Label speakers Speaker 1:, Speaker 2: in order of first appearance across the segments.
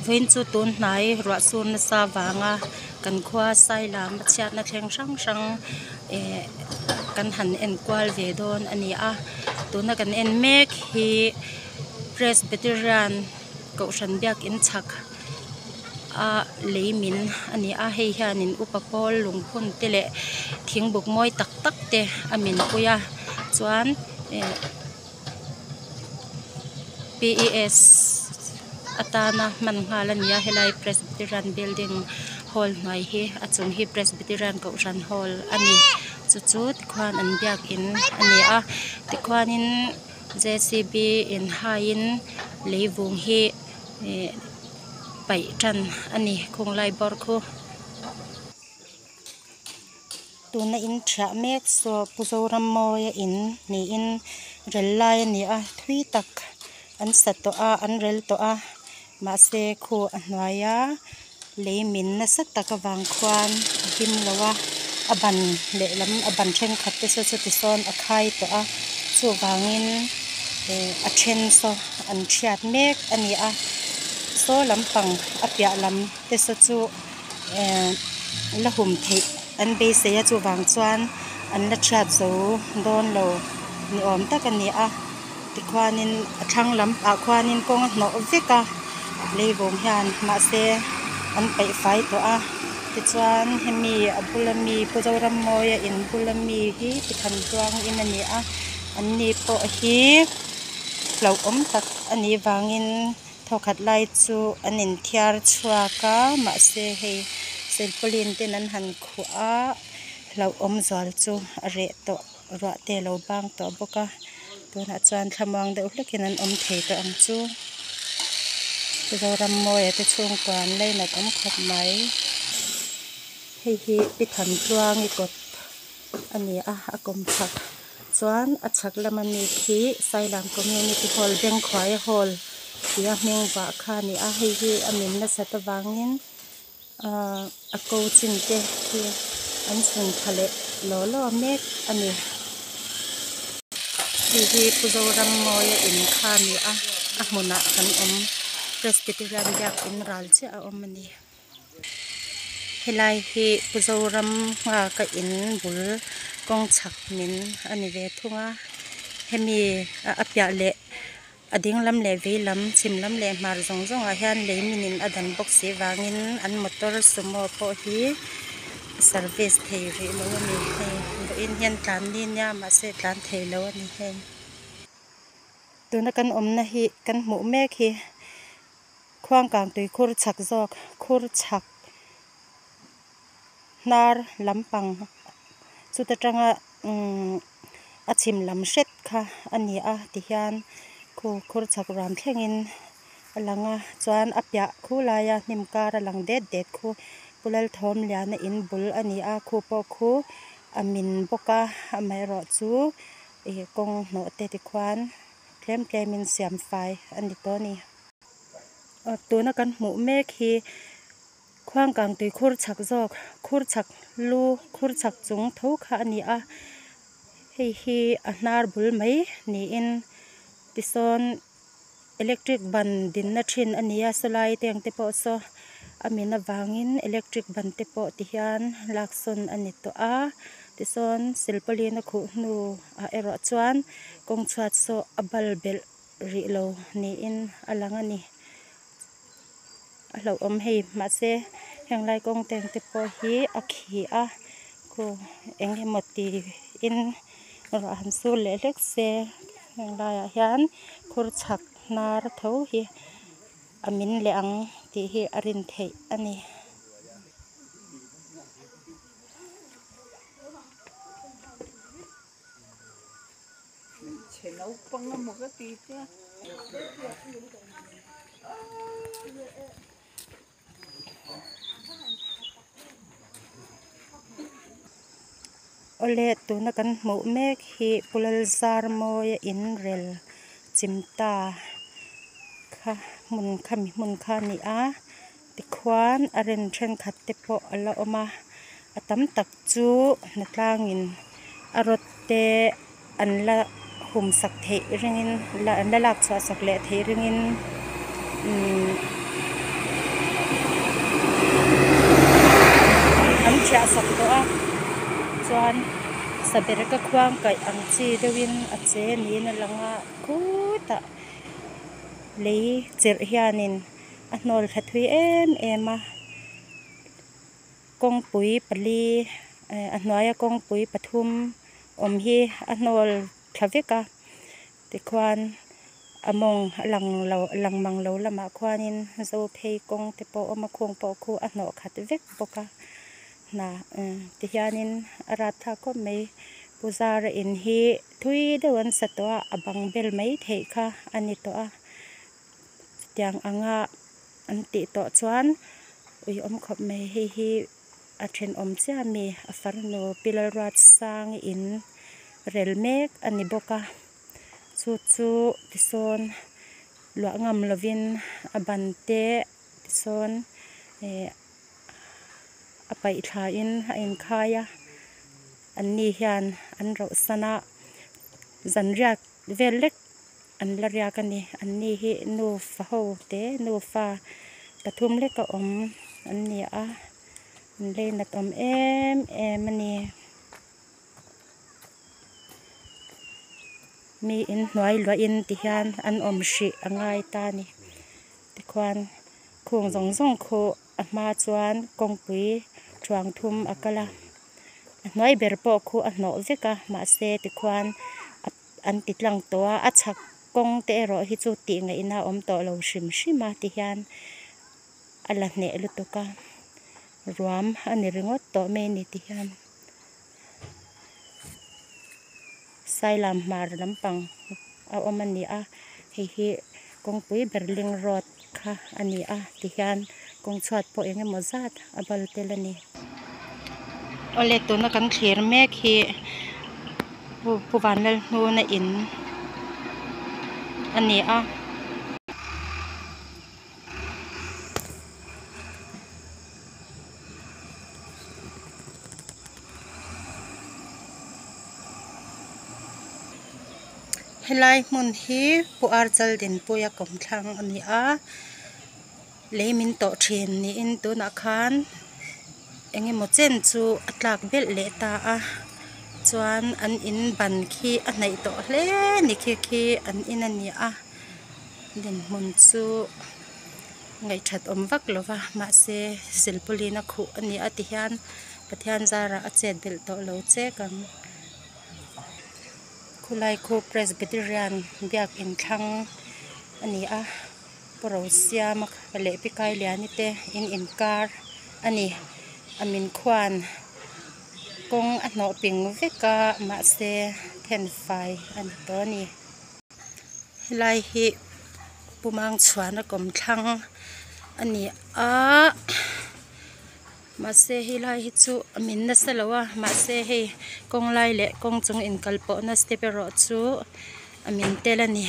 Speaker 1: Vawiin chu tun hnai ruah sur nasa vanga kan khua Sailam a chhiatna thleng hrang hrang eh kan han en kual ve dawn a ni a tuna kan en mek hi Presbyterian kohhran biakin chhak a lei min a ni a hei hianin upa pawl lungphun te leh thing buk mawi tak tak te a min pui a chuan eh p e s atana hman nghal a ni a helai Presbyterian building hall hnuai hi a chung hi Presbyterian kohhran hall a ni chu chu tikhuan an biakin a ni a tikhuanin j c b in haiin leivung hi ih paih tan a ni khung lai bawr khu. Tuna in thiah mek saw Pu Zorammawia in niin rel lai a ni a thui tak an sa tawh a an rel tawh a mahse khu a hnuaia lei min nasa tak avang khuan a him lo a a ban lehlam a ban thenkhat te saw chuti sawn a khai tawh a chuvangin eh a then saw an thiat mek a ni a saw lampang a piah lam te saw chu eh la hum theih an beisei a chuvang chuan an la thiat zo dawn lo ni awm tak a ni a tikhuanin a thlang lam ah khuanin kawng a hnawh vek a leivung hian mahse an peih fai tawh a tichuan hemi a bula mi Pu Zorammawia in bula mi hi tikhan tluang in a ni a an ni pawh hi hlauhawm tak a nih vangin thawkhat lai chu an inthiar chhuak a mahse hei silpauline ten an han khuh a hlauhawm zual chu a reh tawh ruah te alo bang tawh bawk a tunah chuan thlamuang deuh hlekin an awm thei tawh ang chu Zorammawia te chhungkua an lainat awm khawp mai hei hi pi Thantluangi kawt a ni a a kawm chhak chuan a chhak lama mi khi Sailam community hall Bengkhuaia hall tia hming vah kha a ni a hei hi a min nasat avangin ahh a ko chin te hi an chhun tha leh law law mek a ni hei hi Pu Zorammawia in kha a ni a a hmunah kan awm Presbyterian biakin ral chiah a awm a ni. Helai hi Pu Zoram nghaka in bul kawng chhak min a ni ve thung a hemi a piah leh a ding lam leh vei lam chhim lam leh hmar zawng zawng ah hian lei min in a dan bawk si vangin an motor sumo pawh hi service thei rih lo a ni hei vawiin hian tlan ni nia mahse tlan thei lo a ni hei tuna kan awmna hi kan hmuh mek hi. Khuangkang tui khur chhak zawk khur chhak hnar lampang chuta tanga umm a chhim lam hret kha a ni a tihian khu khur chhak ruam thlengin a lang a chuan a piah khu laia hnim kar a lang det det khu Pu Lalthawmliana in bul a ni a khu pawh khu a min bawk a amaherawhchu ih kawng hnawh te tikhuan tlem tlemin siam fai a ni tawh a ni. Tuna kan hmuh mek hi khuangkang tui khur chhak zawk khur chhak lu khur chhak chung tho kha a ni a hei hi a hnar bul mai niin tisawn electric ban dinna thin a ni a sawlai teng te pawh saw a min avangin electric ban te pawh ti hian lak sawn a ni tawh a tisawn silpauline a khuh hnu ah erawh chuan kawng chhuat saw a bal belh. Rih lo niin a lang a ni. A hlauhawm hei mahse heng lai kawng teng te pawh hi a khi a khu eng emaw tiin ruah han sur leh hlek se heng laiah hian khur chhak hnar tho hi a min leh ang tih hi a rin theih a ni. Awle tuna kan hmuh mek hi Pu Lalzarmawia in rel chim ta kha hmun khami hmun kha a ni a tikhuan a ren thenkhat te pawh a la awm a a tam tak chu hnatlangin a rawt te an la hum sak theih ringin an la lak chhuah sak leh theih ringin umm. khuan sabereka khuangkaih ang chi deuhin a che niin a lang a khutah lei chirh hianin a hnawl thla thui em em a kawngpui pali eh a hnuaia kawngpui pathum awm hi a hnawl thla vek a tikhuan a mawng a lang lo lang mang lo lamah khuanin zo phei kawng te pawh a awm a khung pawh khu a hnawh khat vek bawk a hna eh tihianin a rapthlak khawp mai pu zara in hi thui deuh an sa tawh a a bang bel mai theih kha a ni tawh a chutiang anga an tih tawh chuan ui awm khawp mai hei hi a thenawm chiah a mi a farnu pi Lalruatsangi in rel mek a ni bawk a chu chu tisawn luah ngam lovin a ban te tisawn eh a paih thla in a inkhai a an ni hian an rauh san a zanriak vel lek an la riak a ni an ni hi nufa ho te nufa pathum lek a awm an ni a an leinat awm em em a ni. Mi inhnuai luahin tihian an awm hrih a ngai ta a ni tikhuan khung zawng zawng khu a hma chuan kawngpui thuang thum a kal a a hnuai ber pawh khu a hnawh vek a mahse tikhuan an ti tlang tawh a a chhak kawng te erawh hi chu tih ngaihna a awm tawh lo hrim hrim a tihian a la hneh lutuk a ruam a ni ringawt tawh mai a ni tihian. Sailam hmar lampang a awm a ni a hei hi kawngpui ber ling road kha a ni a tihian kawng chhuat pawh eng emaw zat a bal tel a ni. Awle tuna kan thlir mek hi pu Vanlalhnuna in a ni a. Helai hmun hi Pu Archal Dinpuia kawmthlang a ni a lei min tawh thin niin tunah khan eng emaw chen chu a tlak belh leh ta a chuan an in ban khi a hnaih tawh hle a ni khi khi an in a ni a dinhmun chu. Ngaihthat awm vak lo va mahse silpaulin a khuh a ni a ti hian Pathian zarah a chet belh tawh lo chek ang. Khulai khu Presbyterian biak inthlang a ni a Pu Rosiama leh Pi Kailiani te in inkar a ni. A min khuan kawng a hnawh ping vek a mahse thenfai a ni tawh a ni. Helai hi Pu Mangchhuana kawmthlang a ni a mahse helai hi chu a min nasa lo a mahse hei kawng lai leh kawng chung inkal pawhna step erawh chu a min tel a ni.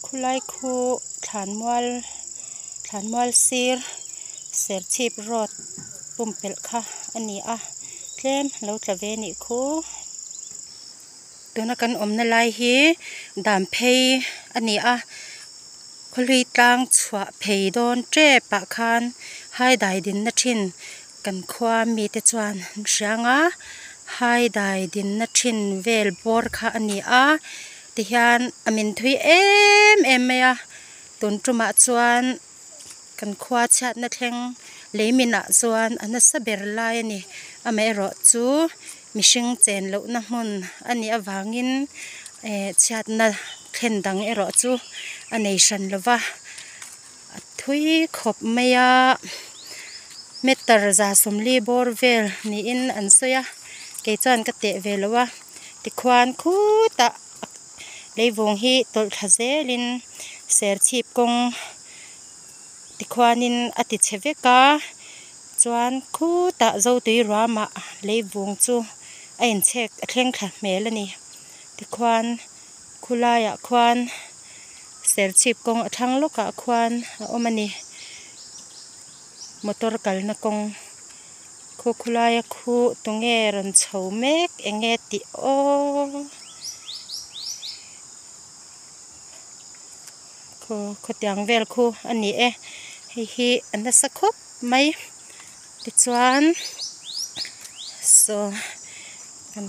Speaker 1: Khulai khu thlanmual thlanmual sir serchhip road pumpelh kha a ni a tlem lo tla ve a nih khu. Tuna kan awmna lai hi dan phei a ni a khawhlui tlang chhuah phei dawn tep ah khan haidai dinna thin kan khua mite chuan an hria ang a haidai dinna thin vel bawr kha a ni a tihian a min thui em em mai a tun tumah chuan. Kan khua chhiatna thleng lei minah chuan a nasa ber lai a ni. Amaherawh chu mihring chen lohna hmun a nih avangin eh chhiatna thlen dang erawh chu a nei hran lo va. A thui khawp mai a, meter za sawmli bawr vel niin an sawi a, kei chuan ka teh ve lo a. Tikhuan khutah leivung hi tawlh thla zelin serchhip kawng tikhuanin a ti chhe vek a chuan khutah zotui ruamah leivung chu a inchhek a thleng thla hmel a ni tikhuan khulaiah khuan serchhip kawng a thlang lawkah khuan a awm a ni motor kalna kawng khu khulaia khu tunge rawn chho mek enge tih aw. Khaw khawtiang vel khu a ni e hei hi a nasa khawp mai tichuan. Saw kan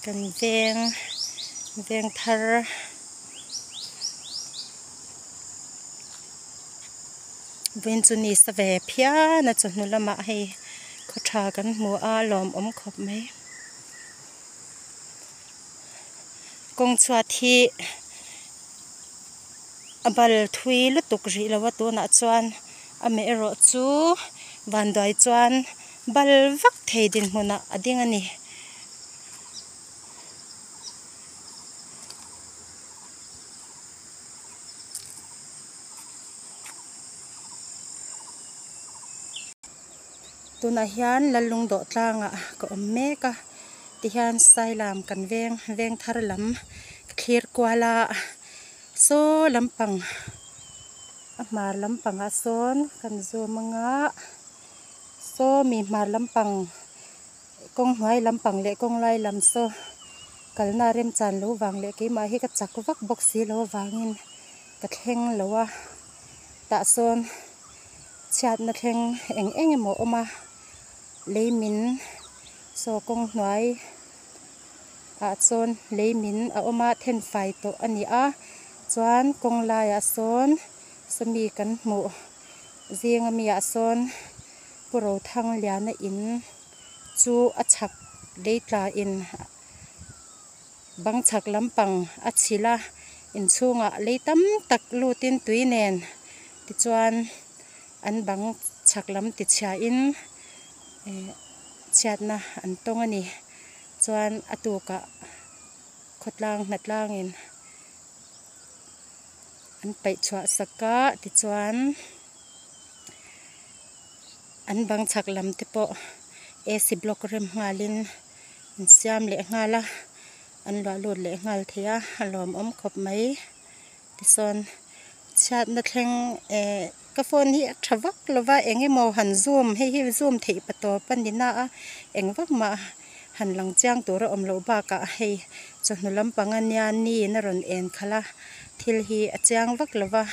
Speaker 1: kan veng veng thar vawiin chu ni sa ve phian a chawhnu lamah hei khaw tha kan hmu a lawmawm khawp mai. Kawng chhuat hi a bal thui lutuk rih lo a tunah chuan amaherawh chu vanduai chuan bal vak thei dinhmunah a ding a ni. Tunah hian Lallungdawh tlangah ka awm mek a tihian Sailam kan veng veng thar lam ka thlir kual a saw lampang a hmar lampangah sawn kan zoom anga saw mi hmar lampang kawng hnuai lampang leh kawng lai lam saw kalna remchan lo vang leh keimah hi ka chak vak bawk si lo avangin ka thleng lo a tah sawn. Chhiatna thleng eng eng emaw a awm a, lei min saw kawng hnuai ah chuan lei min a awm a then fai tawh a ni a chuan kawng laiah sawn sawmi kan hmuh zing ami ah sawn pu Rothangliana in chu a chhak lei tla in bang chhak lampang a chhilh a inchhungah lei tam tak lutin tui nen tichuan an bang chhak lam ti chhiain eh chhiatna an tawng a ni chuan a tukah khawtlang hnatlangin an paih chhuah sak a tichuan an bang chhak lam te pawh A_C block rem nghalin an siam leh nghal a an luah lut leh nghal thei a a lawmawm khawp mai tisawn chhiatna thleng eh ka phone hi a tha vak lo va eng emaw han zoom hei hi zoom theih pa tawp a ni na a eng vak mah han lang chiang tur a awm loh bakah hei chawhnu lampang ania ni in a rawn en khalh a thil hi a chiang vak lo va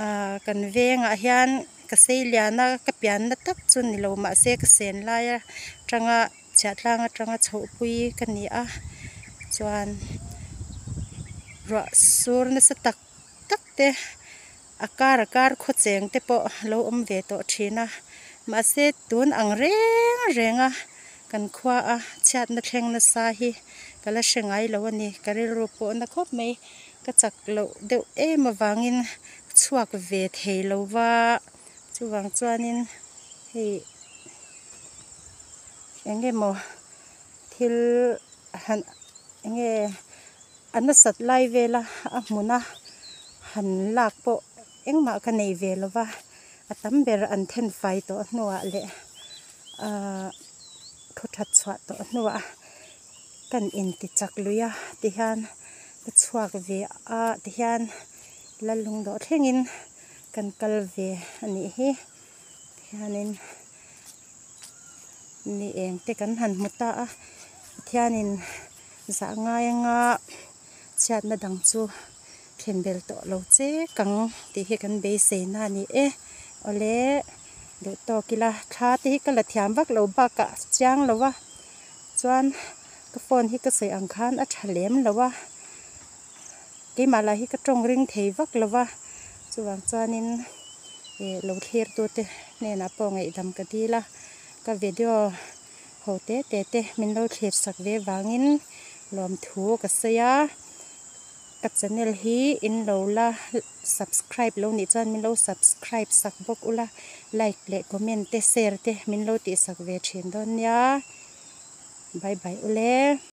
Speaker 1: ah kan vengah hian ka sei lian a ka pianna tak chu ni lo mahse ka sen lai atanga chhiah tlang atanga chhoh pui ka ni a chuan ruah sur nasa tak tak te a kar a kar khaw cheng te pawh lo awm ve tawh thin a mahse tun ang reng reng a kan khua a chhiatna thleng nasa hi ka la hre ngai lo a ni ka rilru pawh na khawp mai ka chak loh deuh em avangin chhuak ve thei lo va chuvang chuanin hei eng emaw thil han eng nge a nasat lai vela a hmuna han lak pawh engmah ka nei ve lo va a tam ber an then fai tawh hnuah leh ahh khaw that chhuah tawh hnuah kan inti chak lui a tihian ka chhuak ve a tihian Lallungdawh thlengin kan kal ve a nih hi tihianin ni eng te kan han hmu ta a Pathianin zah ngai anga chhiatna dang chu thlen bel tawh lo che kang tih hi kan beisei na a ni e awle duh tawk ila thla te hi ka la thiam vak lo bakah chiang lo a chuan ka phone hi ka sawi ang khan a tha lem lo a keimah lah hi ka tawng ring thei vak lo va chuvang chuanin ih lo thlir tute hnenah pawh ngaihdam ka dil a ka video ho te te te min lo thlir sak ve vangin lawmthu ka sawi a ka channel hi in lo la subscribe lo nih chuan min lo subscribe sak bawk ula like leh comment te share te min lo tih sak ve thin dawn nia bye bye ule.